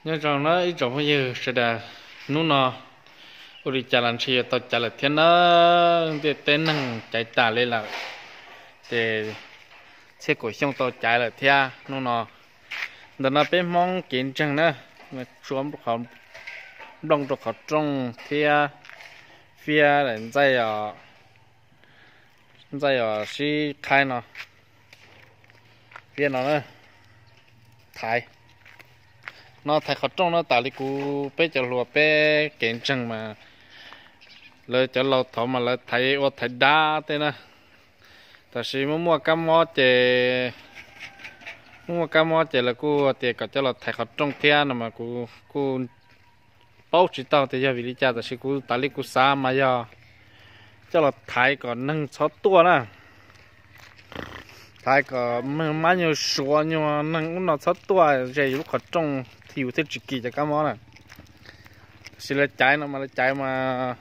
Nyob zoo na ib tsoom phooj ywg sawv daws, hnub no ua li cas los ntshe yuav tau caiv lawm thiab na, ntiaj teb neeg caiv tas li lawm, ces Txhiaj Kaum Xyooj tau caiv lawm thiab hnub no. Ntawm no peb Hmoob kev ntseeg na, tshuab nplooj rau qhov rooj thiab fiab ntxaij os, ntxaij os sib qhaib no, fiab no na, thaiv no, thaiv qhov rooj no tas li kuv peb cov hluas peb kev ntseeg mas lawv cov laus thaud mas lawv thaiv ua thaiv dab tej na. Tab sis muaj muaj kab mob ces, muaj muaj kab mob ces lawv kuj tias kom coj los thaiv qhov rooj thiab no mas kuv kuj paub tsis tau tias yog vim li cas, tab sis kuv tas li kuv xav mas yog coj los thaiv kom neeg txhob tuaj na, thaiv kom mab nyuag suav nyuag neeg ub no txhob tuaj ze yus lub qhov rooj, yus thiaj tsis kis cov kab mob na. Tab sis lawv caiv no mas lawv caiv mas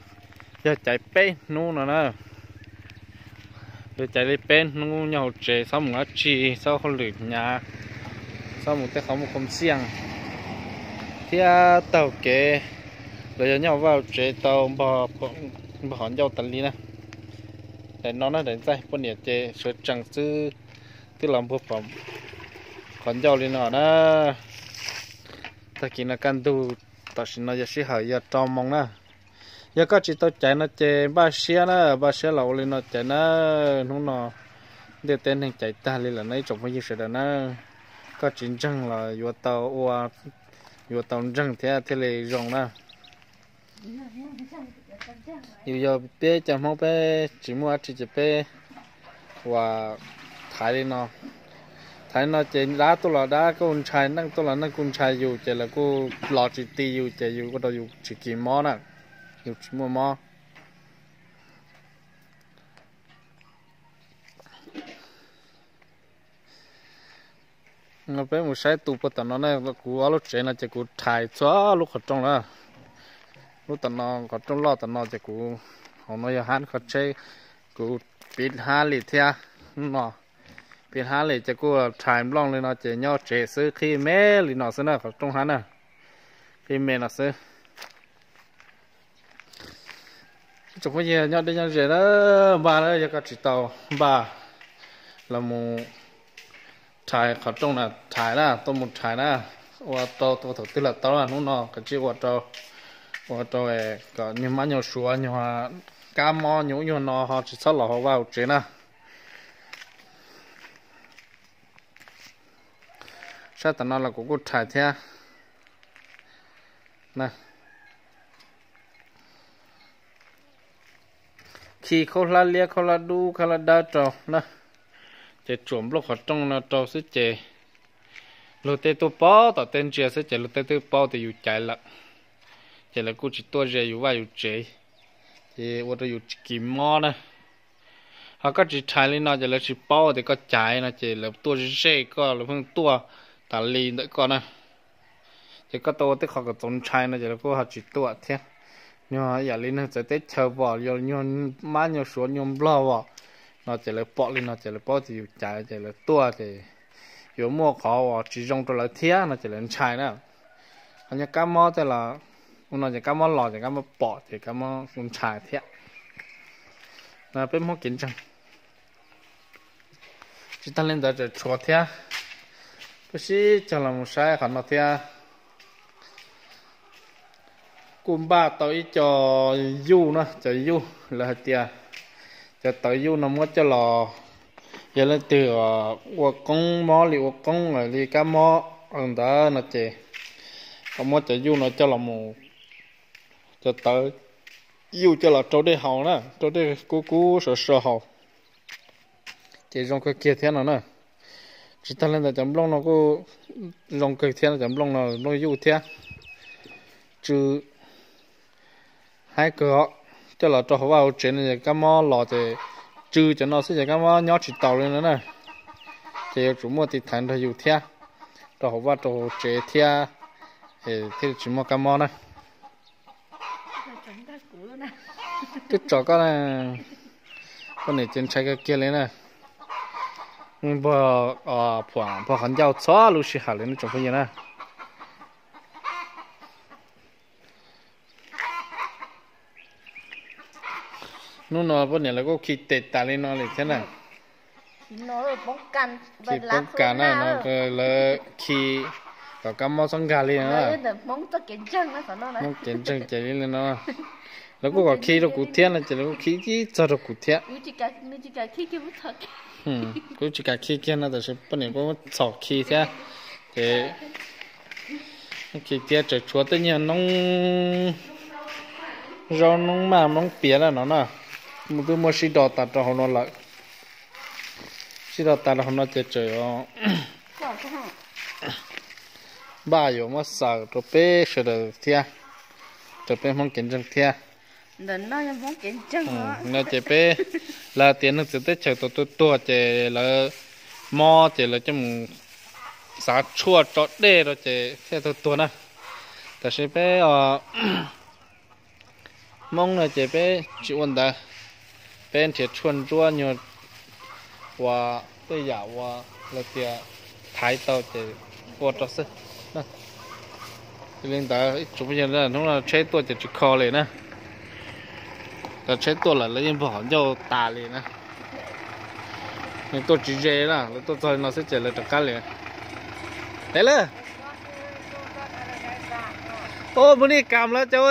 yog caiv peb hnub no na, yog caiv li peb hnub nyob hauv tsev, txhob mus dab tsi, txhob hauj lwm hnyav, txhob mus tej qhov muaj khuam xiaj thiab taug kev los yog nyob hauv vaj hauv tsev tau npog qhov ncauj tas li na. Daim no na, daim ntxaij poj niam ces sawv tsees xwb, twb los npog qhov ncauj li no na. Tag kis no kaj ntug, tam sim no yog sij hawm yog rau moos na. Yog koj tsis tau caiv no ces npaj siab na, npaj siab los ua li no caiv na. Hnub no ntiaj teb neeg caiv tag li lawm na ib tsoom phooj ywg sawv daws na. Koj tsis ntseeg los yuav tau ua, yuav tau ntseeg thiab thiaj li zoo na. Yus yog peb cov Hmoob peb tsis muaj dab tsi ces peb ua thaiv li no. Thaiv li no ces dab tuaj los dab kuj ntshai, neeg tuaj los neeg kuj ntshai yus, ces lawv kuj los tsis ti yus ces yus ua rau yus tsis kis mob na, yus tsis muaj mob. Peb mus saib tus puag tom no na, kuv ob lub tsev no ces kuv rhais txhua lub qhov rooj na. Lub tom no, qhov rooj loj tom no ces kuv, hauv no yog hab qhov tsheb, kuv piv hab li thiab no, piv hab li ces kuj rhais nplooj li no ces nyob tsev xwb, qhib me li no xwb na, qhov rooj hab na, qhib me no xwb. Ib tsoom phooj ywg nyob deb nyob ze na, npaj na, yog koj tsis tau npaj los mus rhais qhov rooj na, rhais na, tuaj mus rhais na, ua tau tua thaum twg los tau na, hnub no kav tsij ua rau, ua rau kom nyuag mab nyuag suav nyuag kab mob nyuag ub nyuag no ho tsis txhob los hauv vaj hauv tsev na. Sab tom no los kuv kuj rhais thiab. Khi khaub hlab liab khaub hlab dub khaub hlab dawb rau na, ces tsuam nplooj qhov rooj no rau xwb ces luag tej tuaj pab tom tej ntsia xwb ces luag tej twb paub tias yus caiv lawm, ces lawv kuj tsis tuaj ze yus vaj yus tsev, ces ua rau yus tsis kis mob na. Ho koj tsis rhais li no ces lawv tsis paub tias koj caiv no ces lawv tuaj ze koj, lawv pheej tuaj tas li ntawm koj na. Ces koj tau ua tej qhov kom txaus ntshai no ces lawv kuj ho tsis tuaj thiab. Nyuag yam li neeg txawv teb chaws pom, yog nyuag mab nyuag suav nyuag nplog os no ces lawv pom li no ces lawv paub tias yus caiv ces lawv tuaj ces yuav muaj qhov uas tsis zoo rau lawv thiab no ces lawv ntshai na. Ho nyob kab mob tej los, ua no ces kab mob los ces kab mob pom ces kab mob ntshai thiab. Peb Hmoob kev ntseeg. Tsis tag li ntawd tseem tshuav thiab, peb sib cog los mus saib qhov no thiab. Kuj npaj tau ib co yuj na, cov yuj lawv hais tias cov tawv yuj no muab coj los, yog leej twg ua qoob mob li ua qoob li kab mob ntawd no ces kom muab cov yuj no coj los mus, cov tawv yuj coj los rau dej haus na, rau dej kub kub sov so haus ces zoo kawg kiag thiab no na. Tsis tag li ntawd cov nplooj no kuj zoo kawg thiab, cov nplooj no nplooj yuj thiab. Tsw haib kawg, coj los rau hauv vaj hauv tsev no ces kab mob los ces tsw cov no xwb ces kab mob nyob tsis taus li no na. Ces yuav tsum muaj tiv thaiv nrog yus thiab, rau hauv vaj rau hauv tsev thiab, thiaj li tsis muaj kab mob na. Twb tso koj, koj niam ces ntshai kawg kiag li na. Npog, phuam npog qhov ncauj txhua lub sij hawm li no tsoom phooj ywg na. Hnub no poj niam lawv kuj khi tes tas li no li thiab na. Khi poob kas na no, lawv khi kom kab mob txhob nkag li no. Hmoob kev ntseeg ces li no. Lawv kuj kom khi rau kuv thiab no ces lawv kuj khi ib txog rau kuv thiab. Kuv tsis kam khi kiag no tab sis poj niam kuj muab txhom khi thiab. Ces khi thiab tseem tshuav tej nyuag noob zaub noob maj noob pias na no na, mus twb muab sib do tas rau hauv no lawm. Sib do tas rau hauv no ces tseem npaj yuav muab xaws rau peb sawv daws thiab, rau peb Hmoob kev ntseeg thiab. No ces peb, lawv tias neeg txawv teb chaws tau tuag tuag ces lawv mob ces lawv coj mus xav tshuaj tso dej rau ces thiaj tuag tuag na. Tab sis peb Hmoob no ces peb tsis ua ntawd, peb nrhiav tshuaj ntsuab nyuag ua tej yam uas lawv tias thaiv tau ces ua rau xwb. Li ntawd ib tsoom phooj ywg, hnub no tsheb tuaj ces tsis kho li na. Thaum tsheb tuaj lawm lawv yeej npog qhov ncauj tas li na. Nws tuaj tsis ze na, lawv tuaj txog li no xwb ces lawv rov qab li. Tes lawm. Ub, mus ni kam lawm cov.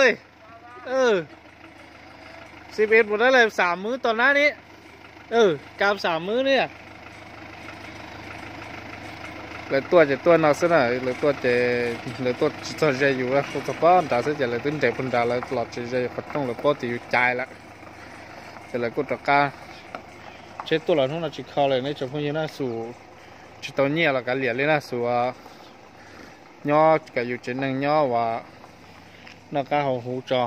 Xib pes mus dab laug xam mwb tom nab ni, kam xam mwb ni. Lawv tuaj ces tuaj no xwb na, lawv tuaj ces lawv tuaj tsis txog ze yus, tuaj txog pem nrad xwb ces lawv twb nres puag nrad, lawv los tsis ze yus qhov rooj, lawv paub tias yus caiv lawm. Ces lawv kuj rov qab. Tsheb tuaj los hnub no tsis kho li nej tsoom phooj ywg na, xum tsis tau nyiaj los kav liam li na, xum nyob kom yus tsev neeg nyob uas noj qab haus huv tso.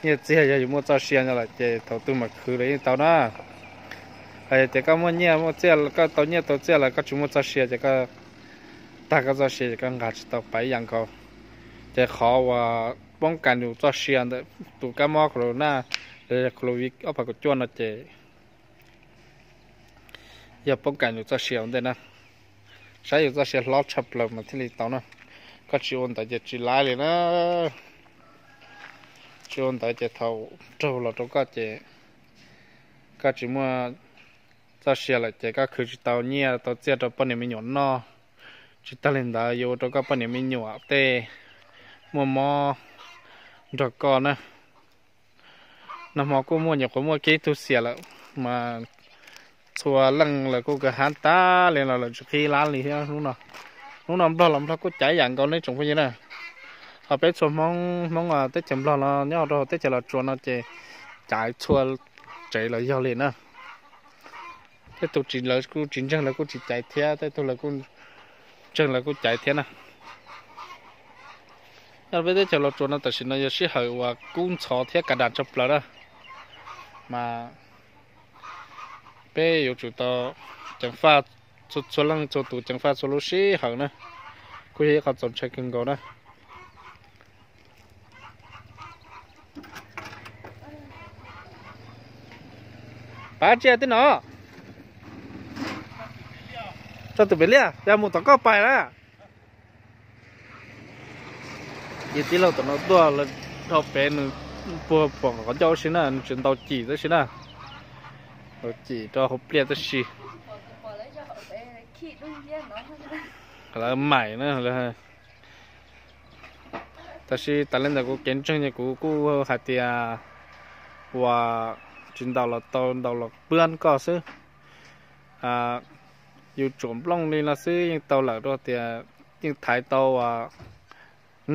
Nyiaj txiag yog yus muaj txoj sia no lawm ces thaum twg mam khwv los yeej tau na. Hos yog tias koj muaj nyiaj muaj txiaj, koj tau nyiaj tau txiaj lawm koj tsis muaj txoj sia ces koj tag koj txoj sia ces koj nqa tsis tau pais ib yam nkaus. Ces qhov uas poob kas yus txoj sia ntawm tus kab mob corona, los yog covid ob phav kaum cuaj no ces yog poob kas yus txoj sia ua ntej na. Saib yus txoj sia hlob tshaj plaws mas thiaj li tau na. Koj tsis ua ntawd ces tsis laib li na. Tsis ua ntawd ces thaum raug los rau koj ces koj tsis muaj txoj sia lawm ces koj khwv tsis tau nyiaj tau txiaj rau poj niam me nyuam noj. Tsis tag li ntawd yuav ua rau koj poj niam me nyuam tej muaj mob nrog koj na. Nag hmo kuj muaj nyuam qhuav muaj kiag ib tug xiam lawm mas txhua leej lawv kuj kav hab tag li los lawv tsis qhib lab li thiab hnub no. Hnub no Nplog los Nplog kuj caiv yam nkaus nej tsoom phooj ywg na. Ho peb txhua Hmoob, Hmoob teb chaws Nplog no nyob rau teb chaws Los Tsuas no ces caiv txhua tsev los yog li na. Tej tug tsis, lawv kuj tsis ntseeg lawv kuj tsis caiv thiab, tej tug lawv kuj ntseeg lawv kuj caiv thiab na. Nyob peb teb chaws Los Tsuas no tam sim no yog sij hawm uas kub ntxhov thiab kav dam tshaj plaws na, mas peb yuav tsum tau ceev faj, txhua leej txhua tus ceev faj txhua lub sij hawm na, kuj yog ib qho txaus ntshai kawg nkaus na. Pab tsia tib no. Tso tus pem liaj yog mus tom koj pais na. Ces tij laug tom no tuaj lawv dhau pem nws puag pom qhov ncauj tab sis na, nws tseem ntaus cim tab sis na. Ntaus cim rau hauv pliaj tab sis lawv maim na. Tab sis tas li ntawd kuv kev ntseeg ces kuv kuj hais tias uas tsis ntaus los tau, ntaus los pab koj xwb. Yus tsuam nplooj li no xwb yeej tau lawm rau tias yeej thaiv tau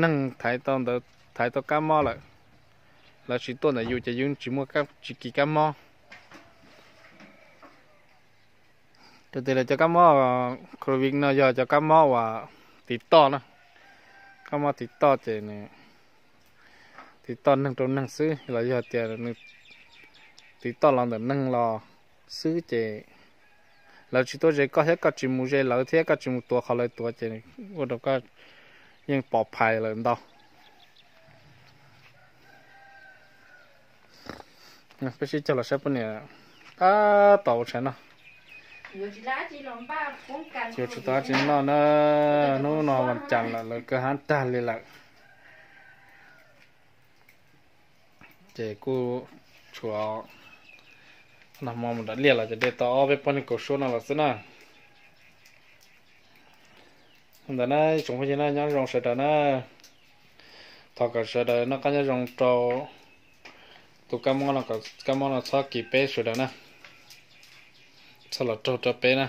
neeg, thaiv tau ntawd, thaiv tau kab mob lawm. Lawv tsis tuaj ntawm yus ces yus tsis muaj, tsis kis kab mob. Rau tias lawv cov kab mob covid no yog cov kab mob uas tiv toj na. Kab mob tiv toj ces nws tiv toj neeg rau neeg xwb los yog tias nws tiv toj los ntawm neeg los xwb ces lawv tsis tuaj ze koj thiab koj tsis mus ze lawv thiab koj tsis mus tuav qhov lawv tuav ces ua rau koj yeej pov phais lawm ntau. Peb sib cog los saib poj niam tab tom ua tshais no. Yuav tsum tau tsis noj na, hnub no vas cas lawm lawv kav hab tag li lawm. Ces kuj tshuav Nag hmo mus nram liaj los ces de tau ob peb pob niag kaus suab no los xwb na. Ntawd na tsoom phooj ywg na, nyob zoo sawv daws na. Thov kom sawv daws noj qab nyob zoo rau tus kab mob no, kom kab mob no txhob kis peb sawv daws na, txhob los raug rau peb na.